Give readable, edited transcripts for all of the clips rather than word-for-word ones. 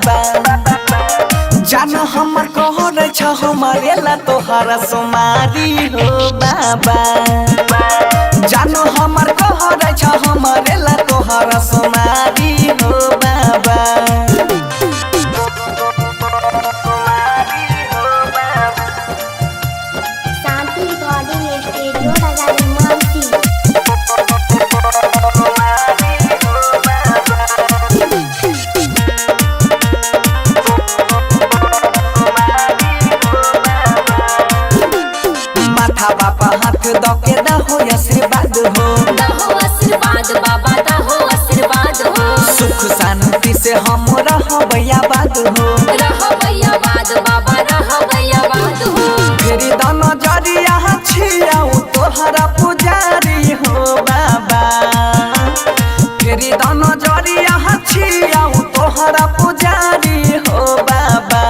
बाबा। जान हमर कहर छ हमारे ला तोहरा सोमारी हो बाबा। जान हमर कहर छ हमारे ला तोहरा सोमारी हो बाबा। शांति रिकॉर्डिंग स्टूडियो राजा मानसी। माथा बापा हाथ दके दहो आशीर्वाद हो। दहो आशीर्वाद बाबा दहो आशीर्वाद हो। सुख शांति से हम रहबै आबाद हो। रहबै आबाद बाबा रहबै आबाद हो। फेरी दन जरिया छियाऊ तोहरा पुजारी हो बाबा। फेरी दन जरिया छियाऊ तोहरा पुजारी हो बाबा।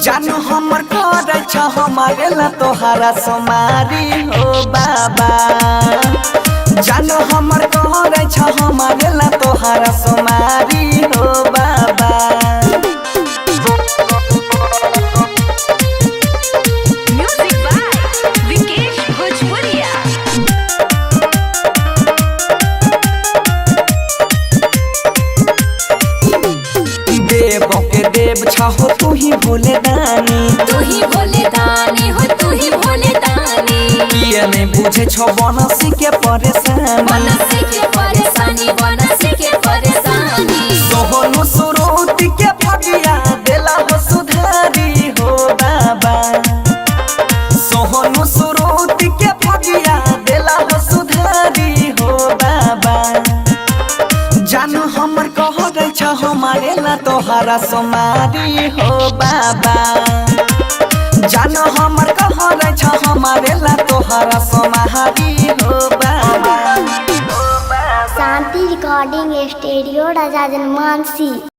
जान हमर करे छ हमारे ला तोहरा सोमारी हो बाबा। जान हमर करे छ हमारे ला तोहरा सोमारी हो बाबा। Music by Vikesh Bhojpuria. देव के देव छहो तू ही भोले दानी। तू ही भोले दानी हो तू ही भोले दानी। किए नहीं बुझे छो बनसी के परेशानी। बनसी के परेशानी बनसी के परेशानी। सोहनु सुरोती के फगिया देला हो सुधारी हो बाबा। सोहनु सुरोती के फगिया देला हो सुधारी हो बाबा। जान हमर कहर छ हमारे ला तोहरा सोमारी हो बाबा। जान हमर कहर छ हमारे ला तोहरा सोमारी हो बाबा। शांति रिकॉर्डिंग स्टूडियो राजा मानसी।